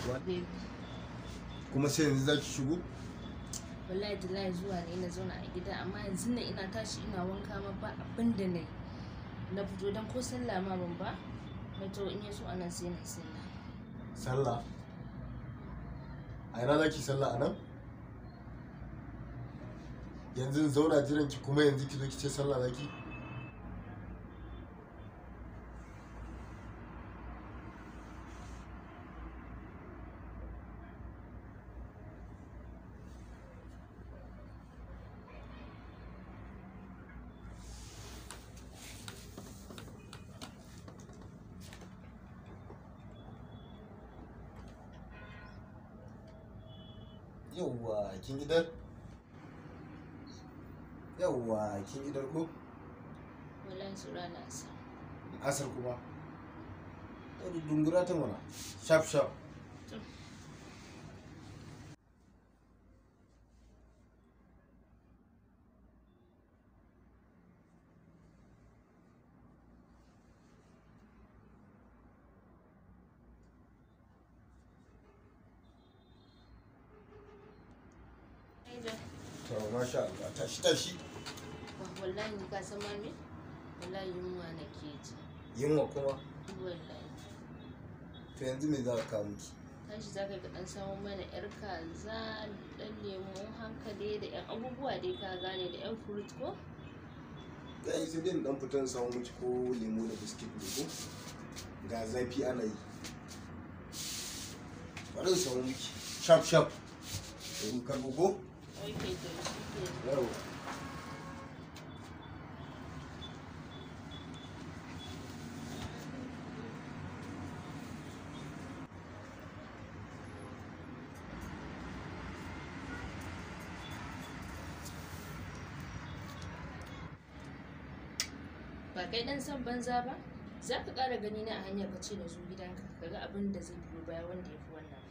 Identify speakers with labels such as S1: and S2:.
S1: Baby.
S2: Kuma sai yanzu zaki shigo?
S1: Wallahi tallahi zuwa ne na zauna a gida, amma yanzu nan ina tashi ina wanka ma ba abin da na yi. Na fito don ko sallah ma ban ba. Na to in yaso anan sai na yi sallah.
S2: Sallah? A ina zaki sallah anan? Yanzu in zauna jiran ki kuma yanzu ki zo ki ce sallah zaki? Yawwa, kin idar? Yawwa, kin idar ko?
S1: Wallahi tsura na asar.
S2: Asar kuma? To dungura ta mana. Shaf shaf. To masha Allah, tashi tashi.
S1: Wallahi ni ka san ma me? Wallahi yunwa nake ji.
S2: Yunwa kuma?
S1: Wallahi.
S2: To yanzu me za ka kawo miki?
S1: Tashi za ka ɗan samo mana ƴar kaza, ɗan lemu hankali da ƴan abubuwa dai ka gane da ƴan fruit ko?
S2: Zai yi sai dai in ɗan fita in samo miki ko lemu da biskit ne ko? Ga zafi ana yi. Bari in samo miki. Shaf shaf. In karɓo ko?
S1: Ok, to shi ke.
S2: Yawwa.
S1: Ba kai ɗan son banza ba? Za ka ƙara gani na a hanya ka ce na zo gidanka, ka ga abin da zai biyo baya wanda ya fi wannan.